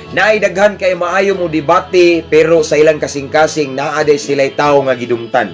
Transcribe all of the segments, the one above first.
Naay daghan kay maayo mo debate, pero sa ilang kasing-kasing naa day sila'y tawo nga gidumtan.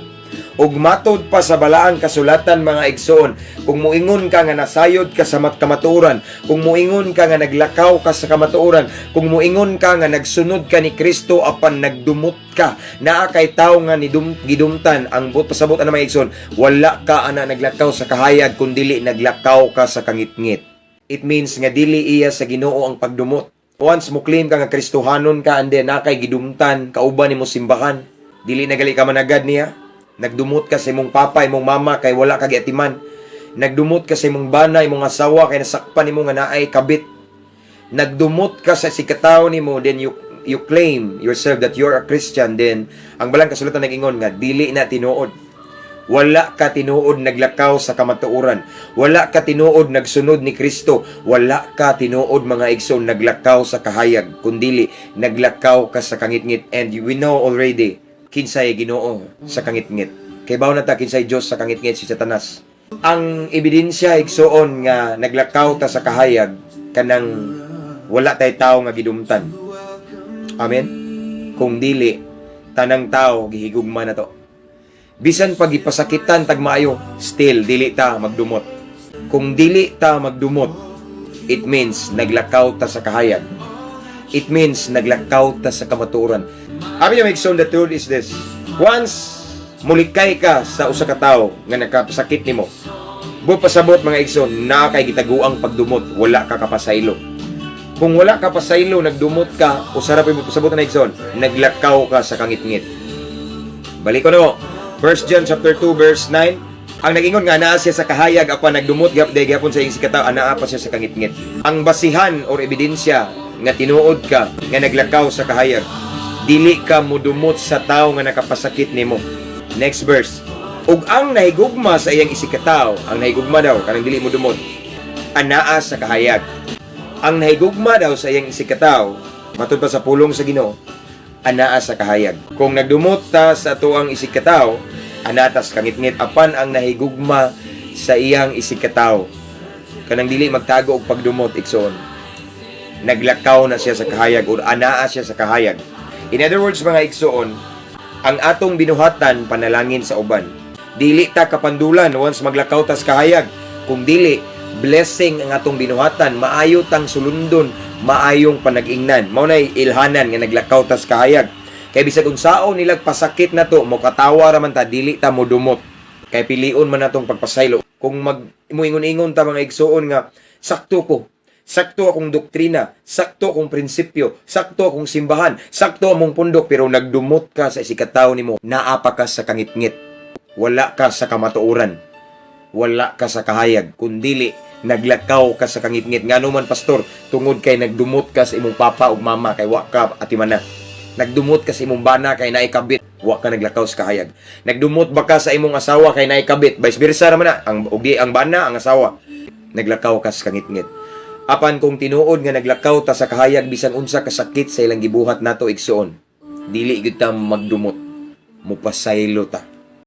Ug matod pa sa balaang kasulatan, mga igsoon, kung muingon ka nga nasayod ka sa kamatuoran, kung muingon ka nga naglakaw ka sa kamatuoran, kung muingon ka nga nagsunod ka ni Kristo apan nagdumot ka, naa kay tawo nga gidumtan, ang buot pasabot ana, mga igsoon, wala ka ana naglakaw sa kahayag kun dili naglakaw ka sa kangitngit. It means nga dili iya sa Ginoo ang pagdumot. Once mo claim ka nga Kristohanon ka and then naa kay gidumtan, kauban nimo simbahan, dili na gali ka managad niya. Nagdumot ka sa imong papa, imong mama kay wala ka giatiman. Nagdumot ka sa imong bana, imong asawa kay nasakpan nimo nga naay kabit. Nagdumot ka sa isigkatawo nimo, then you claim yourself that you're a Christian, then ang balang kasulatan nag-ingon nga dili na tinuod. Wala ka tinuod naglakaw sa kamatuoran. Wala ka tinuod nagsunod ni Kristo. Wala ka tinuod, mga igsoon, naglakaw sa kahayag. Kundili, naglakaw ka sa kangitngit. And we know already kinsay Ginoo sa kangitngit. Kay bawo na ta kinsay Dios sa kangitngit, si Satanas. Ang ebidensya, igsoon, nga naglakaw ta sa kahayag, kanang wala tay tao nga gidumtan. Amen. Kung dili, tanang tao gihigugma na to. Bisan pag ipasakitan tag maayo, still dili ta magdumot. Kung dili ta magdumot, it means naglakaw ta sa kahayag. It means naglakaw ta sa kamatuoran. Abi niyo, igsoon, the truth is this. Once mulikay ka sa usa ka tawo nga nakapasakit nimo, buot pasabot, mga igsoon, naa kay gitaguang pagdumot, wala ka kapasaylo. Kung wala ka pasaylo, nagdumot ka, usara pa mo pasabot na, igsoon, naglakaw ka sa kangitngit. Balik ko na mo. 1 John chapter 2 verse 9. Ang nagingon nga naa siya sa kahayag apan nagdumot gap day gihapon sa iyang isigkatawo, anaa pa siya sa kangitngit. Ang basihan or ebidensya nga tinuod ka nga naglakaw sa kahayag, dili ka mudumot sa tawo nga nakapasakit nimo. Next verse. Ug ang nahigugma sa iyang isigkatawo, ang nahigugma daw kanang dili modumot, anaa sa kahayag. Ang nahigugma daw sa iyang isigkatawo, matud pa sa pulong sa Ginoo, anaa sa kahayag. Kung nagdumot ta sa atoang isigkatawo, anaa ta sa kangitngit, apan ang nahigugma sa iyang isigkatawo, kanang dili magtago og pagdumot, igsoon, naglakaw na siya sa kahayag or anaa siya sa kahayag. In other words, mga igsoon, ang atong binuhatan panalangin sa uban. Dili ta kapandulan once maglakaw ta sa kahayag. Kung dili, blessing ang atong binuhatan, maayo tang sulundon, maayong panag-ingnan. Mao nay ilhanan nga naglakaw ta sa kahayag. Kay bisag unsaon nilag pasakit nato, mo katawa ra man ta, dili ta modumot. Kay pilion man natong pagpasaylo. Kung mag muingon-ingon ta, mga igsoon, nga sakto ko, sakto akong doktrina, sakto akong prinsipyo, sakto akong simbahan, sakto among pundok, pero nagdumot ka sa isigkatawo nimo, naa pa ka sa kangitngit. Wala ka sa kamatuoran. Wala ka sa kahayag, kundili naglakaw ka sa kangitngit. Ngano man, pastor? Tungod kay nagdumot ka sa imong papa ug mama kay wa ka atimana. Nagdumot ka sa imong bana kay naay kabit, wa ka naglakaw sa kahayag. Nagdumot ba ka sa imong asawa kay naay kabit, vice versa naman na, ang ug di ang bana, ang asawa. Naglakaw ka sa kangitngit. Apan kung tinuod nga naglakaw ta sa kahayag, bisan unsa kasakit sa ilang gibuhat nato, igsoon, dili gyud ta magdumot. Mupasaylo ta.